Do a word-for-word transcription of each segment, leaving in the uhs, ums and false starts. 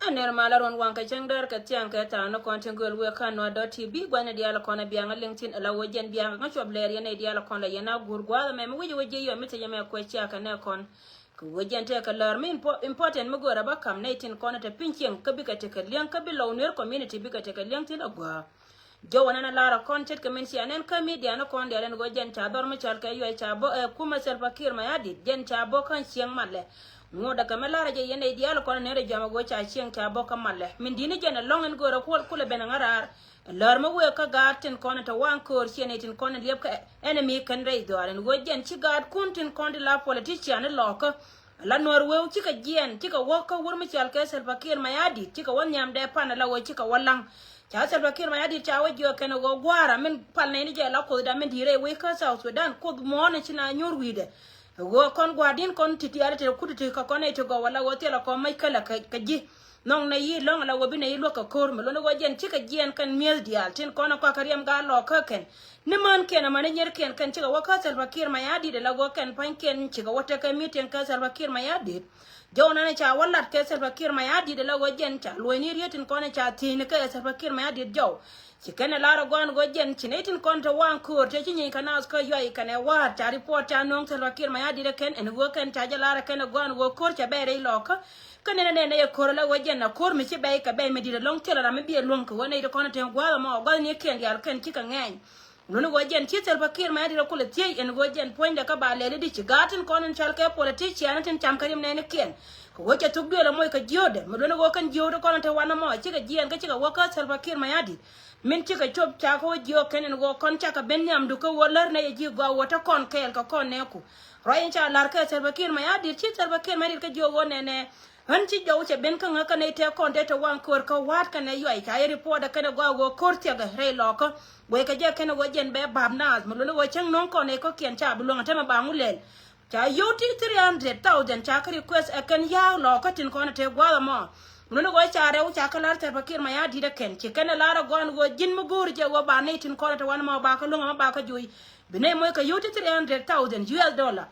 Ner malä ruɔ̱n waŋ kɛ cäŋ däär kɛ thiaŋ kɛ tha̱a̱ŋ ni kɔn tin gööl wëë kä Nuer dot T V gua̱n ni diaal kɔn a biaŋ a liŋ thi̱n ala wä jɛn biaŋ ŋä cuɔp lɛɛr yɛn nɛy diaal kɔn la yɛn a guur gua̱a̱th ɛmɛ mi wi̱c wä jiɛ yɔ mi thiec ɛmɛ kuɛ ciakɛ nɛ kɔn. Kɛ wä jɛn tɛkɛ lär mi impo-, important mi göörä bä ka̱m nɛy tin kɔn a te piny cieŋ kä bikɛ tekɛ liäŋ kä bi Lɔw Nuer community bikɛ tekɛ liäŋ thi̱n a gua̱a̱. Jɔwä nɛn a lar a kɔn ce̱tkɛ min cia nɛn kä media ni kɔn diaal ɛn ɣöö jɛn ca dhɔr mi cɔal kɛ yuɔc ca bä ɛ kumɛ Salva Kiir Mayardit jɛn ca bä kä cieŋ malɛ. Ŋot a kɛ mi lar a jɛ yɛn nɛy diaal kɔn a nɛn rɛ jɔam a ɣöö ca cieŋ ca bä kä malɛ. Min di̱t ni jɛn ɛlɔ̱ŋ ɛn göörä kuɔl kulɛ ben a ŋäraar. Lär mi wëë kä gaat tin kɔn a te waŋ köör ciɛ nɛy tin kɔn a liɛp kä ɛn mi kɛn rɛy dhɔaar ɛn ɣöö jɛn ci gaatkun tin kɔn ti la politician ni lɔɔkä. Ala Nuɔr wëë cikɛ jiɛɛn, cikɛ wä kä wur mi cɔal kɛ Salva Kiir Mayardit, cikɛ wä nhiam dee pan ala wä cikɛ wä laŋ. Ca Salva Kiir Mayardit ca wä jiök kɛn ɣöö gua̱a̱ra min pal nɛy ni jɛ la Kuothda min di̱i̱t rɛy wec kä South Sudan, Kuoth muɔ̱ɔ̱n ci na nyuur wi̱i̱dɛ. Ɣöö kɔn gua̱a̱r di̱n kɔn ti tiaal ti kut ti kä kɔn nɛy ti gɔw ala ɣöö thilɛ kɔn mac kälɛ kä, kä ji̱. Nhɔŋ nɛy yi lɔ̱ŋ ala ɣöö bi nɛy yi luäk kɛ ko̱r mi luɔ̱n ɣöö jɛn cikɛ jiɛɛn kɛn mi̱eth diaal tin kɔn ɛ kɔakɛ riɛm gaat lɔɔkä kɛn. Ni mänkiɛn amäni nyierkiɛn kɛn cikɛ wä kä Salva Kiir Mayardit ala ɣöö kɛn pua̱nykiɛn cikɛ wä tekɛ meeting kä Salva Kiir Mayardit. Jɔw nɛn ca wä lat kɛ Salva Kiir Mayardit ala ɣöö jɛn ca luɔ̱cni riet tin kɔn ca thiecni kɛ Salva Kiir Mayardit jɔw. Ci kɛn ɛ lar ɛ gɔ̱a̱n ɣöö jɛn ci nɛy tin kɔn te waŋ köör te ci nyieny kɛ naath kä yuay kɛn ɛ wa̱a̱t ca report ca nööŋ Salva Kiir Mayardit ɛ kɛn ɛn ɣöö kɛn ca jɛ lar ɛ kɛn ɛ gɔ̱a̱n ɣöö ko̱r cɛ bɛɛr rɛy lɔɔkä. Kä nɛn ɛ nɛn ɛ yɛ ko̱r ala ɣöö jɛn ɛ ko̱r mi ci bɛy kɛ bɛy mi di̱t ɛlɔ̱ŋ thilɛ ram mi bi ɛ luäŋ kɛ ɣöö nɛy ti kɔn te gua̱a̱th ɛmɔ gua̱thnikiɛn diaal kɛn cikɛ ŋɛɛny. Luni ɣöö jɛn ci Salva Kiir Mayardit kulɛ thiec ɛn ɣöö jɛn puɔ̱nydɛ kä ba lɛli di ci gaat tin kɔn in cɔal kɛ politician tin cam kä rim nɛɛnikiɛn. Kɛ ɣöö cɛ thuk duël ɛ moc kɛ jiöötdɛ mi luni ɣöö kɛn jiöötdɛ kɔn in te wanɛ mɔ cikɛ jiɛɛn kä cikɛ wä kä Salva Kiir Mayardit. Min cikɛ cop ca kä wä jiöök kɛn ɛn ɣöö kɔn cakɛ ben nhiamdu kä ɣöö lär nɛy ɛ ji̱ gɔaa ɣöö te kɔn kɛɛl kɛ kɔn nɛɛku. Ruac in ca la̱r kɛ Salva Kiir Mayardit ci Salva Kiir Mayardit kä jiöök ɣöö nɛnɛ. Ɣän ci jɔw cɛ ben kä ŋäk kä nɛy tëë kɔn te te waŋ köör kä wa̱a̱t kɛnɛ yuay ca yɛ report ɛ kɛnɛ gɔaa ɣöö ko̱r thiɛkɛ rɛy lɔɔkä. Guɛy kɛ jɛ kɛnɛ ɣöö jɛn bɛ bap naath mi luɔ̱n ɣöö cäŋ nöŋ kɔn nɛy kɔ̱kiɛn ca bi luäŋ ɛ tämɛ ba ŋu lɛl. Ca yio̱w ti three hundred thousand ca kä request ɛ kɛn ya̱a̱k lɔɔkä tin kɔn ɛ te gua̱a̱th ɛmɔ. Mi luɔ̱n ɣöö ca rɛw ca kä la̱r Salva Kiir Mayardit ɛ kɛn ci kɛnɛ la̱r ɛ gɔaa ɛn ɣöö ji̱n mi go̱o̱ri jɛ ɣöö ba nɛy tin kɔn ɛ te wanɛ mɔ ba kä luäŋ ɛmɔ ba kä joc. Bi nɛy moc kɛ yio̱w ti three hundred thousand U S dollar.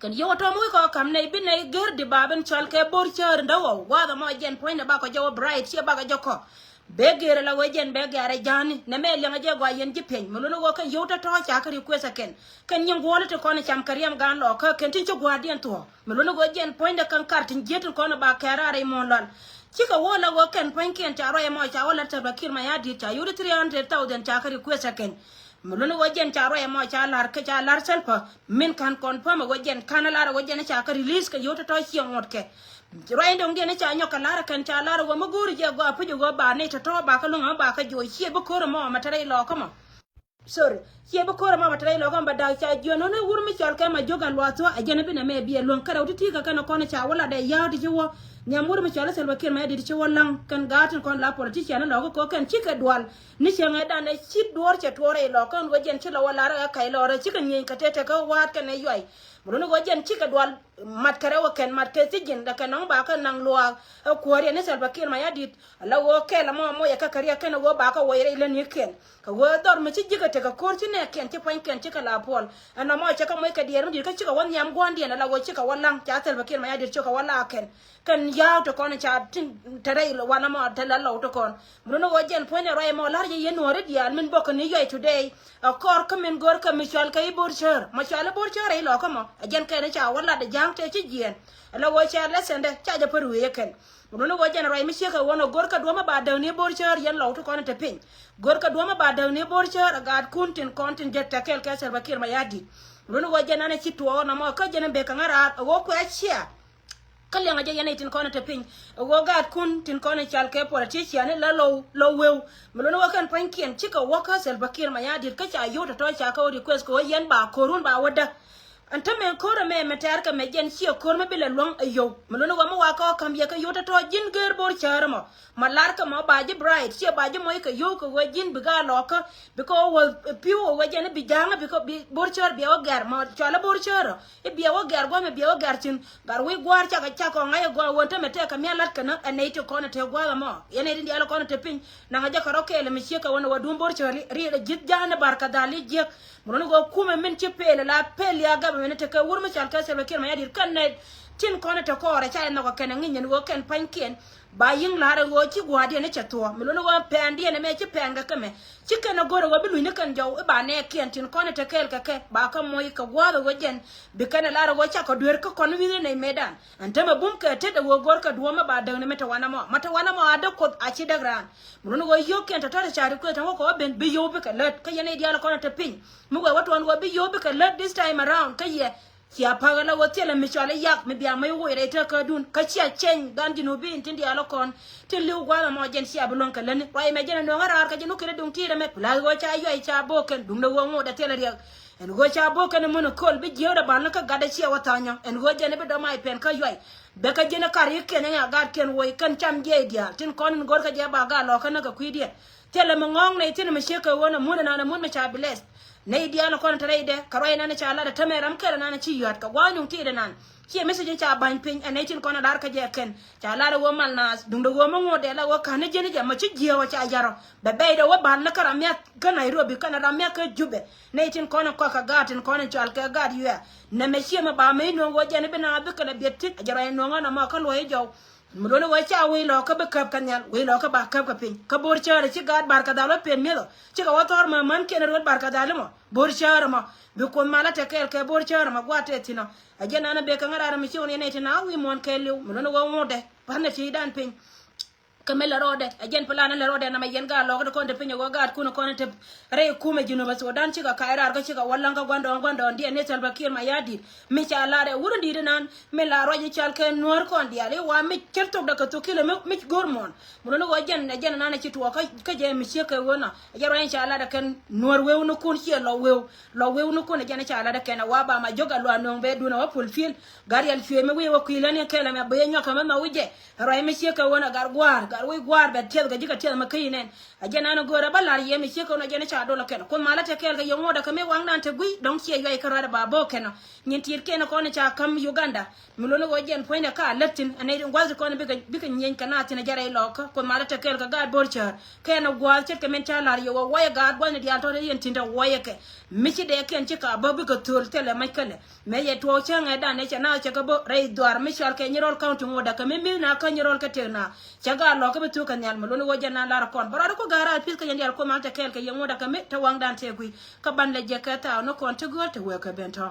Kɛn yio̱w tɔ̱ mi wi̱i̱ kɔ ka̱m nɛy bi nɛy gɛr di ba ben cɔal kɛ bo̱r cäär in däwä gua̱a̱th ɛmɔ jɛn puɔ̱nydɛ bakɔ jɛ wä bright ciɛ bakɔ jɛ kɔ. Bɛ gɛr ala wee jɛn bɛ gɛr ɛ ja̱a̱ni nɛ mɛ liɛŋ ɛ jɛ gɔaa yɛn ji̱ piɛny mi luɔ̱n ɣöö kɛn yio̱w tɔ̱tɔ̱ ca kä request ɛ kɛn. Kɛn nyiŋ guɔ̱ɔ̱l ti kɔn cam kɛ riɛm gaan lɔɔkä kɛn tin ci gua̱a̱rdiɛn thuɔ̱ɔ̱k mi luɔ̱n ɣöö jɛn puɔ̱nydɛ kɛn kar tin jiet tin kɔn ba kɛɛr raar rɛy muɔ̱ɔ̱n lual. Cikɛ wä la ɣöö kɛn puɔ̱nykiɛn ca ruac ɛmɔ ca wä lat Salva Kiir Mayardit ca yio̱w ti three hundred thousand ca kä request ɛ kɛn. Mi luɔ̱n ɣöö jɛn ca ruac ɛmɔ ca la̱r kä ca la̱r Salva min ka̱n confirm ɛ ɣöö jɛn ka̱n ɛ la̱r ɛ ɣöö jɛn ca kä release kɛ yio̱w tɔ̱tɔ̱ ciɛ ŋuɔ̱t kɛ. Ruac in do̱ŋdiɛn ca nyɔk kɛ la̱r ɛ kɛn ca la̱r ɛ ɣöö mi go̱o̱ri jɛ gɔaa puc ɛ ɣöö ba nɛy tɔ̱tɔ̱ ba kä luäŋ ɛmɔ ba kä joc ciɛ bi ko̱r ɛmɔ mɛ te rɛy lɔɔkä mɔ. Sorry. Ciɛ bi ko̱r ɛmɔ mɛ te rɛy lɔɔkä mɛ ba da̱k ca jiön ɣän ɛ wur mi cɔal kɛ ma jiök ɛn luath thuɔ̱k ɛ jɛn ɛ bi nɛ mɛ bi ɛ luäŋ kärɛw ti̱ti̱ kɛ kɛn ɛ kɔn ɛ ca wä lat ɛ ya̱a̱k ti ci wä. Nhiam wur mi cɔal ɛ Salva Kiir Mayardit ci wä la̱ŋ kɛn gaat tin kɔn la politician ɛ lɔɔkä kɛ ɣöö kɛn cikɛ dual. Ni cieŋ ɛ dan ɛ ci duɔ̱ɔ̱r cɛ tuɔɔr rɛy lɔɔkä ɛn ɣöö jɛn ci lɔ wä lar ɛ kac lɔɔr ɛ cikɛ nyieny kɛ tëë tekɛ wa̱a̱t kɛn ɛ yuay. Mi luɔ̱n ɣöö jɛn cikɛ dual mat kɛ rɛw ɛ kɛn mat kɛ thiec ji̱n dɛ kɛ nɔŋ ba kä naŋ luaak ɛ kuäär yɛn ni Salva Kiir Mayardit. Ala ɣöö kɛl ɛmɔ moc ɛ kä kɛ riɛk kɛn ɛ ɣöö ba kä wec rɛy lätnikiɛn. Kɛ ɣöö dhɔr mi ci ji̱ kɛ tekɛ ko̱r ci nɛɛkiɛn ci pua̱nykiɛn cikɛ la puɔl. Ɛn ɛmɔ cɛ kɛ moc kɛ diɛɛr mi di̱t kä cikɛ wä nhiam gua̱ndiɛn ala ɣöö cikɛ wä la̱ŋ ca Salva Kiir Mayardit cikɛ wä la kɛn. Kɛn ya̱a̱k ti kɔn ca tin te rɛy wanɛ mɔ te la lɔw ti kɔn. Mi luɔ̱n ɣöö jɛn puɔ̱nydɛ ruac ɛmɔ la̱r jɛ yɛn Nuɔ̱ɔ̱ri diaal min bäkɛ ni yuay today. Ɛ kɔr kä min gör kä mi cɔal kɛ i̱ bo̱r cäär mɔ cɔal i̱ bo̱r cäär rɛy lɔɔkä mɔ ɛ jɛn kɛn ca wä lat ɛ ja̱a̱ŋ tëë ci jiɛɛn. Ala ɣöö ca lɛ sɛndɛ ca jɛ pär wee yɛ kɛn. Mi luɔ̱n ɣöö jɛn ruac mi ciek ɛ ɣöö nɔ gör kä duɔ̱mä ba däk ni bo̱r cäär yɛn lɔw ti kɔn te piny. Gör kä duɔ̱mä ba däk ni bo̱r cäär ɛ gaatkun tin kɔn tin jɛ tɛkɛl kɛ Salva Kiir Mayardit. Mi luɔ̱n ɣöö jɛn an ɛ ci tuɔɔk nɔmɔ kä jɛn in bek kɛ ŋäraar ɛ ɣöö kuɛ cia. Kä liɛŋ a jɛ yɛn ɛ tin kɔn te piny ɛ ɣöö gaatkun tin kɔn cal kɛ politician la low low weu. Mi luɔ̱n ɣöö kɛn pua̱nykiɛn cikɛ wä kä Salva Kiir Mayardit kä ca yio̱w tɔ̱tɔ̱ ca kä wä request kɛ ɣöö yɛn ba ko̱run ba wä däk. Ɛn täämɛ ko̱r ɛmɛ mɛ tɛ̈r kɛ mɛ jɛn ciɛ ko̱r mɛ bi lɛ luäŋ ɛ yio̱w. Mi luɔ̱n ɣöö mi wa kɛ ɣä ka̱m yɛ kɛ yio̱w tɔ̱tɔ̱ ji̱n gër bo̱r cäär ɛmɔ. Ma lar kɛ mɔ ba ji̱ bright ciɛ ba ji̱ mɔc kɛ yio̱w kɛ ɣöö ji̱n bi gaa lɔɔkä. Bikɛ ɣöö wä pi̱w ɣöö jɛn i̱ bi ja̱a̱ŋä bikɛ bi bo̱r cäär biɛ wä gɛ̈r mɔ cɔalä bo̱r cäär ɔ. I̱ biɛ wä gɛ̈r gua̱a̱mɛ biɛ wä gɛ̈r thi̱n. Gat wi̱i̱ gua̱a̱r cakɛ cak kɔŋ ŋa̱c ɛ gɔaa ɣöö tämɛ tɛkɛ mia̱ la̱t kɛn ɛ nɛy ti kɔn ɛ te gua̱a̱th ɛmɔ. Yɛn nɛy ti diaal kɔn ɛ te piny naŋ ɛ jɛ kɛ rɔ kɛɛl ɛmɛ ciek kɛ wän ɛ wä duɔ̱m bo̱r cäär riɛl ɛ ji̱th ja̱a̱n ɛ bar kɛ dhal i̱ jiäk. Mi luɔ̱n ɣöö kumɛ min ci pel la pel ya gabɛ mɛn tekɛ wur mi cɔal kɛ Salva Kiir Mayardit kɛn nɛ tin kɔn te kɔɔrɛ ca yɛ nhɔk ɛ kɛn ɛ ŋi̱ny ɛn ɣöö kɛn pa̱nykiɛn. Ba yi̱ŋ la̱r ɛ ɣöö ci gua̱a̱rdiɛn i̱ cɛ thuɔ̱ɔ̱ mi luni ɣöö pɛndiɛn ɛmɛ ci pɛn kɛ kɛmɛ. Ci kɛn ɛ go̱r ɛ ɣöö bi luny ni kɛn jɔw i̱ ba nɛɛkiɛn tin kɔn ɛ te kɛɛl kɛ kɛ ba kɛ moc kɛ gua̱a̱th ɛ ɣöö jɛn bi kɛn ɛ la̱r ɛ ɣöö cakɔ dueer kä kɔn wi̱i̱ nɛy metdan. Ɛn tämɛ bum kɛ tet ɛ ɣöö go̱r kɛ duɔ̱ɔ̱m ɛ ba däk ni mi te wanɛ mɔ, ma te wanɛ mɔ a däk Kuoth a ci däk raan. Mi luni ɣöö yio̱o̱kiɛn tɔ̱tɔ̱ te ca request ɛn wä kɛ wä ben bi yio̱w bikɛ lät kä yɛn nɛy diaal kɔn ɛ te piny. Mi wee wä tuɔn ɣöö bi yio̱w bikɛ lät this time around kä yɛ. Cia pa̱k ala wä thilɛ mi cɔal i̱ yak mi bia mäc woc rɛy tekädun kä cia ceny gan Junubin tin diaal ɔ kɔn. Tin li̱w gua̱a̱th ɛmɔ jɛn cia bi luäŋ kɛ lätni ruac ɛmɛ jɛn ɛ nuɔ̱ŋ ɛ raar kä jɛn wä kɛn ɛ duŋ ti̱i̱t ɛmɛ plus ɣöö ca yuac ca bo̱o̱k kɛn duŋdɛ ɣöö ŋot ɛ thilɛ riɛk. Ɛn ɣöö ca bo̱o̱k kɛn ɛ mun ɛ köl bi jiääk dɛ bal ni kä gatdɛ ciɛ wä tha̱a̱nyɔ ɛn ɣöö jɛn ɛ bi dɔ̱mac pɛn kä yuac. Bɛ kä ji̱n ɛ kar yi̱ kiɛn ɛ ŋa gatkiɛn woc kɛn cam jiɛc diaal tin kɔn in go̱r kä jɛ ba gat lɔ̱ɔ̱kä näk kɛ kui̱diɛn. Thilɛ mi ŋɔ̱ɔ̱ŋ nɛy thi̱n mi ciek kɛ ɣöö nɛ mun ɛnan ɛ mun mi ca bless. Nɛy diaal ɛ kɔn te rɛydɛ kɛ ruac ɛnan ca lat ɛ tämɛ ram kɛl ɛnan ci yua̱t kɛ gua̱a̱th nuŋ ti̱i̱t ɛnan. Ciɛ message ca ba̱ny piny ɛ nɛy tin kɔn ɛ lar kä jɛ kɛn ca lar ɛ ɣöö mal naath duŋdɛ ɣöö mi ŋot dɛ la ɣöö ka̱n ni ji̱n jɛ mɔ ci jiääk ɔ ca ya̱r ɔ. Bɛ bɛy dɛ wä ba̱l ni kä ram miath kä Nairobi kɛnɛ ram miath kä Jubɛ. Nɛy tin kɔn ɛ kɔak kɛ gaat tin kɔn ɛ cɔal kɛ gaat yuɛɛr. Nɛmɛ ciɛ mi ba mi nuɔ̱ŋ ɣöö jɛn i̱ bi naath bikɛ lɛ biɛt thi̱n ɛ jɛ ruac nuɔ̱ŋ ɛn ɛmɔ kä luɔ̱c jɔw. Mi luɔ̱ni wee ca wee lɔɔkä bi käp kɛ nhial wee lɔɔkä ba käp kɛ piny kä Bo̱r Cäärä ci gaat Bar kɛ Dhal wä pen mi̱eth ɔ. Cikɛ wä thɔr mɛ män kiɛn ruet Bar kɛ Dhal mɔ Bo̱r Cäärä mɔ. Bi Kuoth mal a te kɛɛl kɛ Bo̱r Cäärä mɔ gua̱a̱t tɛth thi̱n ɔ. A jɛn an a bek kɛ ŋäraar mi ci wun yɛn nɛy ti na wi̱i̱ muɔ̱ɔ̱n kɛɛliw mi luɔ̱ni wee ŋotdɛ. Pa̱n ɛ ti̱i̱dan piny. Kɛ mi lɛ rɔɔdɛ a jɛn plan lɛ rɔɔdɛ namɛ yɛn gaat lɔɔkä ti kɔn te piny ɛ wä gaatkun kɔn te. Rɛy kumɛ Jinub Sudan cikɛ kac raar kä cikɛ wä laŋ kä gua̱ndɔɔŋ gua̱ndɔɔŋ diɛn ni Salva Kiir Mayardit. Mi ca lar ɛ wurä di̱i̱t inan mi la ruac i̱ cal kɛ nuäär kɔn diaal i̱ wa mi cär thok dɛ kɛ thok kilɛ mi go̱r muɔ̱ɔ̱n. Mi luni ɣöö jɛn ɛ jɛn inan ɛ ci tuɔɔk kä jɛ mi ciek kɛ ɣöö nɔ ɛ jɛ ruac i̱ ca lar ɛ kɛn nuäär wewnikun ciɛ lɔ wew. Lɔ wewnikun ɛ jɛn i̱ ca lar ɛ kɛn ɛ wa ba ma jiök ɛ luaak nööŋ bɛ duun ɛ wä fulfill. Gat rial cuëë mi wi̱i̱ wä kui̱ län i̱ kɛl ɛmɛ bɛ yɛ nyɔk kɛ mɛ mɛ wi̱c jɛ. Ruac mi ciek kɛ ɣöö nɔ gat gua̱a̱r gat wi̱i̱ gua̱a̱r bɛ tiɛth kɛ ji̱ kɛ tiɛth mɛ kä i̱ nɛn. A jɛn an go̱o̱rä bä la̱r yɛ mi ciek kɛ wä nɔ jɛn i̱ ca dol ɛ kɛn kuoth malä te kɛɛl kɛ yɛ ŋot ɛ kɛ mi waŋdan te gui̱ dɔ̱ŋ ciɛ yuay kä ruac ɛ ba bo̱o̱k kɛn ɔ. Nyin ti̱i̱t kɛn ɛ kɔn ɛ ca käm Uganda mi luni ɣöö jɛn puɔ̱nydɛ ka lät thi̱n ɛ nɛy rin gua̱th ti kɔn ɛ bikɛ bikɛ nyieny kɛ naath thi̱n ɛ jɛ rɛy lɔɔkä kuoth malä te kɛɛl kɛ gaat Bo̱r Cäär kɛn ɛ gua̱a̱th ce̱tkɛ min ca la̱r yɛ wä wayɛ gaat gua̱thni diaal tɔ̱ rɛy yɛn thi̱n te wayɛ kɛ mi ci dɛɛkiɛn ci ka bä bikɛ thöl thilɛ mac kälɛ. Mëë yɛ tuɔɔk cäŋ ɛ dan ɛ cɛ naath cɛ kɛ bä rɛy dhuaar mi cɔal kɛ Nyirol County ŋot ɛ kɛ mi mi̱th na kä Nyirol kä tëk na. Cɛ gaat lɔɔkä bi thuk kɛ nhial mi luni ɣöö jɛ na lar kɔn bä rɔɔdɛ ku ga̱a̱r a pi̱th kä yɛn diaal kuoth mal te kɛɛl kɛ yɛ ŋot ɛ kɛ mi te waŋdan tëë gui̱. Kä ban lɛ jɛ kɛ thaak ni kɔn ti gööl te wee kɛ ben tɔ̱.